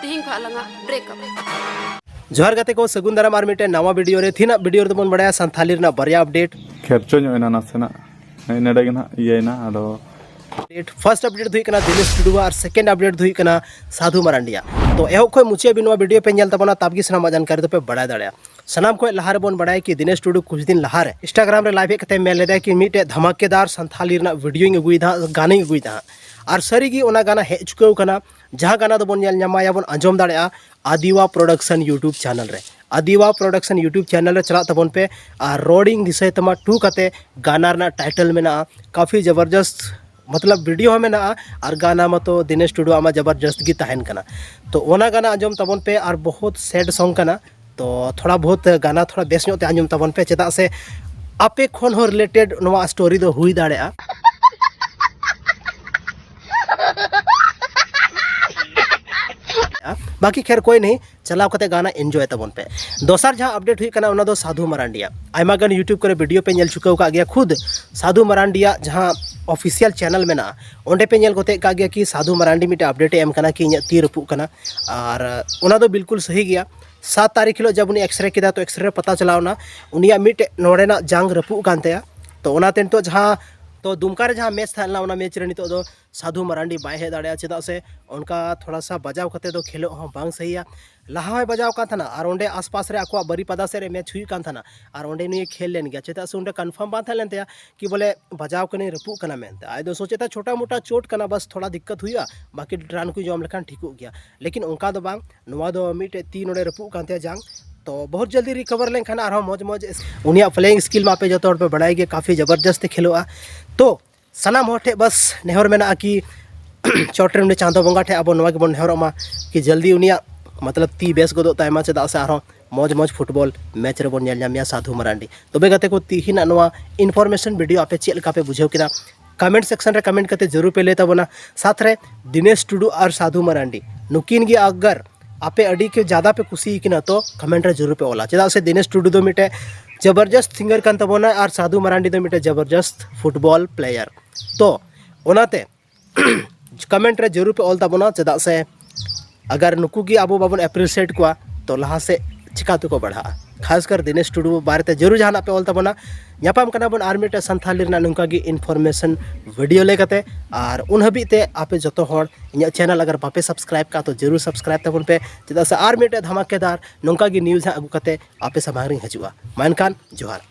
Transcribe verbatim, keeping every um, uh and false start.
ᱛᱮᱦᱮᱧ ᱠᱷᱚᱱ ᱟᱞᱟᱝᱟᱜ ᱵᱨᱮᱠᱟᱯ᱾ ᱡᱚᱦᱟᱨ ᱜᱟᱛᱮ ᱠᱚ, ᱥᱟᱹᱜᱩᱱ ᱫᱟᱨᱟᱢ ᱟᱨ ᱢᱤᱫᱴᱮᱱ ᱱᱟᱣᱟ ᱵᱷᱤᱰᱤᱭᱳ ᱨᱮ᱾ ᱛᱮᱦᱮᱧᱟᱜ ᱵᱷᱤᱰᱤᱭᱳ ᱨᱮᱫᱚ ᱵᱚᱱ ᱵᱟᱲᱟᱭᱟ ᱥᱟᱱᱛᱷᱟᱞᱤ ᱨᱮᱱᱟᱜ ᱵᱟᱨᱭᱟ ᱟᱯᱰᱮᱴ᱾ ᱠᱷᱮᱨᱪᱚ ᱧᱚᱜ ᱮᱱᱟ ᱱᱟᱥᱮᱱᱟᱜ, ᱱᱮᱜᱼᱮ ᱱᱮᱰᱮ ᱜᱮ ᱱᱟᱦᱟᱜ ᱤᱭᱟᱹᱭᱮᱱᱟ, ᱟᱫᱚ ᱯᱷᱟᱨᱥᱴ ᱟᱯᱰᱮᱴ ᱫᱚ ᱦᱩᱭᱩᱜ ᱠᱟᱱᱟ ᱫᱤᱱᱮᱥ ᱴᱩᱰᱩᱣᱟᱜ ᱟᱨ ᱥᱮᱠᱮᱱᱰ ᱟᱯᱰᱮᱴ ᱫᱚ ᱦᱩᱭᱩᱜ ᱠᱟᱱᱟ ᱥᱟᱫᱷᱩ ᱢᱟᱨᱟᱱᱰᱤᱭᱟᱜ᱾ ᱛᱚ ᱮᱦᱚᱵ ᱠᱷᱚᱱ ᱢᱩᱪᱟᱹᱫ ᱦᱟᱹᱵᱤᱡ ᱱᱚᱣᱟ ᱵᱷᱤᱰᱤᱭᱳ ᱯᱮ ᱧᱮᱞ ᱛᱟᱵᱚᱱᱟ, ᱛᱟᱵ ᱜᱮ ᱥᱟᱱᱟᱢᱟᱜ ᱡᱟᱱᱠᱟᱨᱤ ᱫᱚᱯᱮ ᱵᱟᱲᱟᱭ ᱫᱟᱲᱮᱭᱟᱜᱼᱟ᱾ ᱥᱟᱱᱟᱢ ᱠᱷᱚᱱ ᱞᱟᱦᱟ ᱨᱮᱵᱚᱱ ᱵᱟᱲᱟᱭᱟ ᱠᱤ ᱫᱤᱱᱮᱥ ᱴᱩᱰᱩ ᱠᱩᱪ ᱫᱤᱱ ᱞᱟᱦᱟᱨᱮ ᱤᱱᱥᱴᱟᱜᱨᱟᱢ ᱨᱮ ᱞᱟᱭᱤᱵᱷ ᱦᱮᱡ ᱠᱟᱛᱮ ᱢᱮᱱ ᱞᱮᱫᱟᱭ ᱠᱤ ᱢᱤᱫᱴᱮᱡ ᱫᱷᱟᱢᱟᱠᱮᱫᱟᱨ ᱥᱟᱱᱛᱷᱟᱞᱤ ᱨᱮᱱᱟᱜ ᱵᱷᱤᱰᱤᱭᱳᱧ ᱟᱹᱜᱩᱭᱮᱫᱟ ᱦᱟᱸᱜ, ᱜᱟᱱᱤᱧ ᱟᱹᱜᱩᱭᱮᱫᱟ ᱦᱟᱸᱜ᱾ ᱟᱨ ᱥᱟᱹᱨᱤᱜᱮ ᱚᱱᱟ ᱜᱟᱱ ᱦᱮᱡ ᱪᱩᱠᱟᱹᱣ ᱠᱟᱱᱟ, ᱡᱟᱦᱟᱸ ᱜᱟᱱᱟ ᱫᱚᱵᱚᱱ ᱧᱮᱞ ᱧᱟᱢᱟ ᱭᱟᱵᱚᱱ ᱟᱸᱡᱚᱢ ᱫᱟᱲᱮᱭᱟᱜᱼᱟ ᱟᱫᱤᱣᱟ ᱯᱨᱚᱰᱟᱠᱥᱚᱱ YouTube ᱪᱮᱱᱮᱞ ᱨᱮ᱾ ᱟᱫᱤᱣᱟ ᱯᱨᱚᱰᱟᱠᱥᱚᱱ YouTube ᱪᱮᱱᱮᱞ ᱨᱮ ᱪᱟᱞᱟᱜ ᱛᱟᱵᱚᱱ ᱯᱮ ᱟᱨ ᱨᱚᱲᱤᱧ ᱫᱤᱥᱟᱹᱭ ᱛᱟᱢᱟ ᱴᱩ ᱠᱟᱛᱮ ᱜᱟᱱᱟ ᱨᱮᱱᱟᱜ ᱴᱟᱭᱴᱮᱞ ᱢᱮᱱᱟᱜᱼᱟ᱾ ᱠᱟᱯᱷᱤ ᱡᱟᱵᱟᱨᱡᱚᱥᱛ ᱢᱚᱛᱞᱚᱵ ᱵᱷᱤᱰᱤᱭᱳ ᱦᱚᱸ ᱢᱮᱱᱟᱜᱼᱟ ᱟᱨ ᱜᱟᱱᱟ ᱢᱟᱛᱚ ᱫᱤᱱᱮᱥ ᱴᱩᱰᱩᱣᱟᱜ ᱢᱟ ᱡᱟᱵᱟᱨᱡᱚᱥᱛ ᱜᱮ ᱛᱟᱦᱮᱱ ᱠᱟᱱᱟ᱾ ᱛᱚ ᱚᱱᱟ ᱜᱟᱱᱟ ᱟᱸᱡᱚᱢ ᱛᱟᱵᱚᱱ ᱯᱮ ᱟᱨ ᱵᱚᱦᱩᱛ ᱥᱮᱰ ᱥᱚᱝ ᱠᱟᱱᱟ᱾ ᱛᱚ ᱛᱷᱚᱲᱟ ᱵᱚᱦᱩᱛ ᱜᱟᱱᱟ ᱛᱷᱚᱲᱟ ᱵᱮᱥ ᱧᱚᱜ ᱛᱮ ᱟᱸᱡᱚᱢ ᱛᱟᱵᱚᱱ ᱯᱮ, ᱪᱮᱫᱟᱜ ᱥᱮ ᱟᱯᱮ ᱠᱷᱚᱱ ᱦᱚᱸ ᱨᱤᱞᱮᱴᱮᱰ ᱱᱚᱣᱟ ᱥᱴᱳᱨᱤ ᱫᱚ ᱦᱩᱭ ᱫᱟᱲᱮᱭᱟᱜᱼᱟ᱾ ᱵᱟᱠᱤ ᱠᱷᱮᱨ ᱠᱳᱭ ᱱᱟᱦᱤ, ᱪᱟᱞᱟᱣ ᱠᱟᱛᱮ ᱜᱟᱱᱟ ᱮᱱᱡᱚᱭ ᱛᱟᱵᱚᱱ ᱯᱮ᱾ ᱫᱚᱥᱟᱨ ᱡᱟᱦᱟᱸ ᱟᱯᱰᱮᱴ ᱦᱩᱭᱩᱜ ᱠᱟᱱᱟ ᱚᱱᱟ ᱫᱚ ᱥᱟᱫᱷᱩ ᱢᱟᱨᱟᱱᱰᱤᱭᱟᱜ᱾ ᱟᱭᱢᱟ ᱜᱟᱱ YouTube ᱠᱚᱨᱮ ᱵᱷᱤᱰᱤᱭᱳ ᱯᱮ ᱧᱮᱞ ᱪᱩᱠᱟᱹᱣ ᱟᱠᱟᱫ ᱜᱮᱭᱟ, ᱠᱷᱩᱫ ᱥᱟᱫᱷᱩ ᱢᱟᱨᱟᱱᱰᱤᱭᱟᱜ ᱡᱟᱦᱟᱸ ᱚᱯᱷᱤᱥᱤᱭᱟᱞ ᱪᱮᱱᱮᱞ ᱢᱮᱱᱟᱜᱼᱟ, ᱚᱸᱰᱮ ᱯᱮ ᱧᱮᱞ ᱠᱚᱛᱮ ᱠᱟᱜ ᱜᱮᱭᱟ ᱠᱤ ᱥᱟᱫᱷᱩ ᱢᱟᱨᱟᱱᱰᱤ ᱢᱤᱫᱴᱮᱱ ᱟᱯᱰᱮᱴ ᱮ ᱮᱢ ᱠᱟᱱᱟ ᱠᱤ ᱤᱧᱟᱹᱜ ᱛᱤ ᱨᱟᱹᱯᱩᱫ ᱠᱟᱱᱟ᱾ ᱟᱨ ᱚᱱᱟ ᱫᱚ ᱵᱤᱞᱠᱩᱞ ᱥᱟᱹᱦᱤ ᱜᱮᱭᱟ᱾ ᱥᱟᱛ ᱛᱟᱹᱨᱤᱠᱷ ᱦᱤᱞᱳᱜ ᱡᱟᱵ ᱩᱱᱤ ᱮᱠᱥᱨᱮ ᱠᱮᱫᱟ, ᱛᱚ ᱮᱠᱥᱨᱮ ᱨᱮ ᱯᱟᱛᱟ ᱪᱟᱞᱟᱣ ᱮᱱᱟ ᱩᱱᱤᱭᱟᱜ ᱢᱤᱫᱴᱮᱡ ᱱᱚᱰᱮᱱᱟᱜ ᱡᱟᱝ ᱨᱟᱹᱯᱩᱫ ᱠᱟᱱ ᱛᱟᱭᱟ᱾ ᱛᱚ ᱚᱱᱟᱛᱮ ᱱᱤᱛᱚᱜ ᱡᱟᱦᱟᱸ ᱛᱚ ᱫᱩᱢᱠᱟ ᱨᱮ ᱡᱟᱦᱟᱸ ᱢᱮᱪ ᱛᱟᱦᱮᱸ ᱞᱮᱱᱟ, ᱚᱱᱟ ᱢᱮᱪ ᱨᱮ ᱱᱤᱛᱚᱜ ᱫᱚ ᱥᱟᱫᱷᱩ ᱢᱟᱨᱟᱱᱰᱤ ᱵᱟᱭ ᱦᱮᱡ ᱫᱟᱲᱮᱭᱟᱜᱼᱟ, ᱪᱮᱫᱟᱜ ᱥᱮ ᱚᱱᱠᱟ ᱛᱷᱚᱲᱟ ᱥᱟ ᱵᱟᱡᱟᱣ ᱠᱟᱛᱮ ᱫᱚ ᱠᱷᱮᱞᱳᱜ ᱦᱚᱸ ᱵᱟᱝ ᱥᱟᱹᱦᱤᱭᱟ᱾ ᱞᱟᱦᱟ ᱦᱚᱸᱭ ᱵᱟᱡᱟᱣ ᱠᱟᱱ ᱛᱟᱦᱮᱱᱟ ᱟᱨ ᱚᱸᱰᱮ ᱟᱥᱯᱟᱥ ᱨᱮ ᱟᱠᱚᱣᱟᱜ ᱵᱟᱨᱤᱯᱟᱫᱟ ᱥᱮᱫ ᱨᱮ ᱢᱮᱪ ᱦᱩᱭᱩᱜ ᱠᱟᱱ ᱛᱟᱦᱮᱱᱟ ᱟᱨ ᱚᱸᱰᱮ ᱱᱩᱭᱮ ᱠᱷᱮᱞ ᱞᱮᱱ ᱜᱮᱭᱟ, ᱪᱮᱫᱟᱜ ᱥᱮ ᱚᱸᱰᱮ ᱠᱚᱱᱯᱷᱟᱨᱢ ᱵᱟᱝ ᱛᱟᱦᱮᱸ ᱞᱮᱱ ᱛᱟᱭᱟ ᱠᱤ ᱵᱚᱞᱮ ᱵᱟᱡᱟᱣ ᱠᱟᱹᱱᱟᱹᱧ, ᱨᱟᱹᱯᱩᱫ ᱠᱟᱱᱟ ᱢᱮᱱᱛᱮ᱾ ᱟᱡ ᱫᱚ ᱥᱚᱪᱮᱛᱟ ᱪᱷᱳᱴᱟ ᱢᱳᱴᱟ ᱪᱳᱴ ᱠᱟᱱᱟ, ᱵᱟᱥ ᱛᱷᱚᱲᱟ ᱫᱤᱠᱠᱟᱛ ᱦᱩᱭᱩᱜᱼᱟ, ᱵᱟᱠᱤ ᱨᱟᱱ ᱠᱚ ᱡᱚᱢ ᱞᱮᱠᱷᱟᱱ ᱴᱷᱤᱠᱚᱜ ᱜᱮᱭᱟ᱾ ᱞᱮᱠᱤᱱ ᱚᱱᱠᱟ ᱫᱚ ᱵᱟᱝ, ᱱᱚᱣᱟ ᱫᱚ ᱢᱤᱫᱴᱮᱡ ᱛᱤ ᱱᱚᱰᱮ ᱨᱟᱹᱯᱩᱫ ᱠᱟᱱ ᱛᱟᱭᱟ ᱡᱟᱝ᱾ ᱛᱚ ᱵᱚᱦᱩᱛ ᱡᱚᱞᱫᱤ ᱨᱤᱠᱚᱵᱷᱟᱨ ᱞᱮᱱᱠᱷᱟᱱ ᱟᱨᱦᱚᱸ ᱢᱚᱡᱽ ᱢᱚᱡᱽ ᱩᱱᱤᱭᱟᱜ ᱯᱞᱮᱭᱤᱝ ᱥᱠᱤᱞ ᱢᱟ ᱟᱯᱮ ᱡᱚᱛᱚ ᱦᱚᱲ ᱯᱮ ᱵᱟᱲᱟᱭ ᱜᱮᱭᱟ, ᱠᱟᱯᱷᱤ ᱡᱚᱵᱚᱨᱡᱚᱥᱛ ᱠᱷᱮᱞᱳᱜᱼᱟ᱾ ᱛᱚ ᱥᱟᱱᱟᱢ ᱦᱚᱲ ᱴᱷᱮᱱ ᱵᱟᱥ ᱱᱮᱦᱚᱨ ᱢᱮᱱᱟᱜᱼᱟ ᱠᱤ ᱪᱚᱴ ᱨᱮ ᱩᱱᱤ ᱪᱟᱸᱫᱚ ᱵᱚᱸᱜᱟ ᱴᱷᱮᱱ ᱟᱵᱚ ᱱᱚᱣᱟ ᱜᱮᱵᱚᱱ ᱱᱮᱦᱚᱨᱚᱜ ᱢᱟ ᱠᱤ ᱡᱚᱞᱫᱤ ᱩᱱᱤᱭᱟᱜ ᱢᱚᱛᱞᱚᱵ ᱛᱤ ᱵᱮᱥ ᱜᱚᱫᱚᱜ ᱛᱟᱭ ᱢᱟ, ᱪᱮᱫᱟᱜ ᱥᱮ ᱟᱨᱦᱚᱸ ᱢᱚᱡᱽ ᱢᱚᱡᱽ ᱯᱷᱩᱴᱵᱚᱞ ᱢᱮᱪ ᱨᱮᱵᱚᱱ ᱧᱮᱞ ᱧᱟᱢᱮᱭᱟ ᱥᱟᱫᱷᱩ ᱢᱟᱨᱟᱱᱰᱤ᱾ ᱛᱚᱵᱮ ᱜᱟᱛᱮ ᱠᱚ, ᱛᱤᱦᱤᱧᱟᱜ ᱱᱚᱣᱟ ᱤᱱᱯᱷᱚᱨᱢᱮᱥᱚᱱ ᱵᱷᱤᱰᱤᱭᱳ ᱟᱯᱮ ᱪᱮᱫ ᱞᱮᱠᱟ ᱯᱮ ᱵᱩᱡᱷᱟᱹᱣ ᱠᱮᱫᱟ? ᱠᱚᱢᱮᱱᱴ ᱥᱮᱠᱥᱚᱱ ᱨᱮ ᱠᱚᱢᱮᱱᱴ ᱠᱟᱛᱮ ᱡᱟᱹᱨᱩᱲ ᱯᱮ ᱞᱟᱹᱭ ᱛᱟᱵᱚᱱᱟ᱾ ᱥᱟᱛ ᱨᱮ ᱫᱤᱱᱮᱥ ᱴᱩᱰᱩ ᱟᱨ ᱥᱟᱫᱷᱩ ᱢᱟᱨᱟᱱᱰᱤ ᱱᱩᱠᱤᱱ ᱜᱮ ᱟᱜᱟᱨ ᱟᱯᱮ ᱟᱹᱰᱤ ᱠᱮ ᱡᱟᱫᱟ ᱯᱮ ᱠᱩᱥᱤ ᱠᱤᱱᱟ ᱛᱚ ᱠᱚᱢᱮᱱᱴ ᱨᱮ ᱡᱟᱹᱨᱩᱲ ᱯᱮ ᱚᱞᱟ, ᱪᱮᱫᱟᱜ ᱥᱮ ᱫᱤᱱᱮᱥ ᱴᱩᱰᱩ ᱫᱚ ᱢᱤᱫᱴᱮᱡ ᱡᱚᱵᱚᱨᱡᱚᱥᱛ ᱥᱤᱝᱜᱟᱨ ᱠᱟᱱ ᱛᱟᱵᱚᱱᱟ ᱟᱨ ᱥᱟᱫᱷᱩ ᱢᱟᱨᱟᱱᱰᱤ ᱫᱚ ᱢᱤᱫᱴᱮᱡ ᱡᱚᱵᱚᱨᱡᱚᱥᱛ ᱯᱷᱩᱴᱵᱚᱞ ᱯᱞᱮᱭᱟᱨ᱾ ᱛᱚ ᱚᱱᱟᱛᱮ ᱠᱚᱢᱮᱱᱴ ᱨᱮ ᱡᱟᱹᱨᱩᱲ ᱯᱮ ᱚᱞ ᱛᱟᱵᱚᱱᱟ, ᱪᱮᱫᱟᱜ ᱥᱮ ᱟᱜᱟᱨ ᱱᱩᱠᱩ ᱜᱮ ᱟᱵᱚ ᱵᱟᱵᱚᱱ ᱮᱯᱨᱤᱥᱤᱭᱮᱴ ᱠᱚᱣᱟ, ᱛᱚ ᱞᱟᱦᱟ ᱥᱮᱫ ᱪᱤᱠᱟ ᱛᱮᱠᱚ ᱵᱟᱲᱦᱟᱜᱼᱟ? ᱠᱷᱟᱥᱠᱟᱨ ᱫᱤᱱᱮᱥ ᱴᱩᱰᱩ ᱵᱟᱨᱮᱛᱮ ᱡᱟᱹᱨᱩᱲ ᱡᱟᱦᱟᱱᱟᱜ ᱯᱮ ᱚᱞ ᱛᱟᱵᱚᱱᱟ᱾ ᱧᱟᱯᱟᱢ ᱠᱟᱱᱟ ᱵᱚᱱ ᱟᱨ ᱢᱤᱫᱴᱮᱡ ᱥᱟᱱᱛᱷᱟᱞᱤ ᱨᱮᱱᱟᱜ ᱱᱚᱝᱠᱟ ᱜᱮ ᱤᱱᱯᱷᱚᱨᱢᱮᱥᱚᱱ ᱵᱷᱤᱰᱤᱭᱳ ᱞᱮᱠᱟᱛᱮ᱾ ᱟᱨ ᱩᱱ ᱦᱟᱹᱵᱤᱡ ᱛᱮ ᱟᱯᱮ ᱡᱚᱛᱚ ᱦᱚᱲ ᱤᱧᱟᱹᱜ ᱪᱮᱱᱮᱞ ᱟᱜᱟᱨ ᱵᱟᱯᱮ ᱥᱟᱵᱥᱠᱨᱟᱭᱤᱵ ᱠᱟᱜᱼᱟ, ᱛᱚ ᱡᱟᱹᱨᱩᱲ ᱥᱟᱵᱥᱠᱨᱟᱭᱤᱵ ᱛᱟᱵᱚᱱ ᱯᱮ, ᱪᱮᱫᱟᱜ ᱥᱮ ᱟᱨ ᱢᱤᱫᱴᱮᱡ ᱫᱷᱟᱢᱟᱠᱮᱫᱟᱨ ᱱᱚᱝᱠᱟ ᱜᱮ ᱱᱤᱭᱩᱡᱽ ᱦᱟᱸᱜ ᱟᱹᱜᱩ ᱠᱟᱛᱮ ᱟᱯᱮ ᱥᱟᱢᱟᱝ ᱨᱤᱧ ᱦᱤᱡᱩᱜᱼᱟ᱾ ᱢᱟ ᱮᱱᱠᱷᱟᱱ ᱡᱚᱦᱟᱨ᱾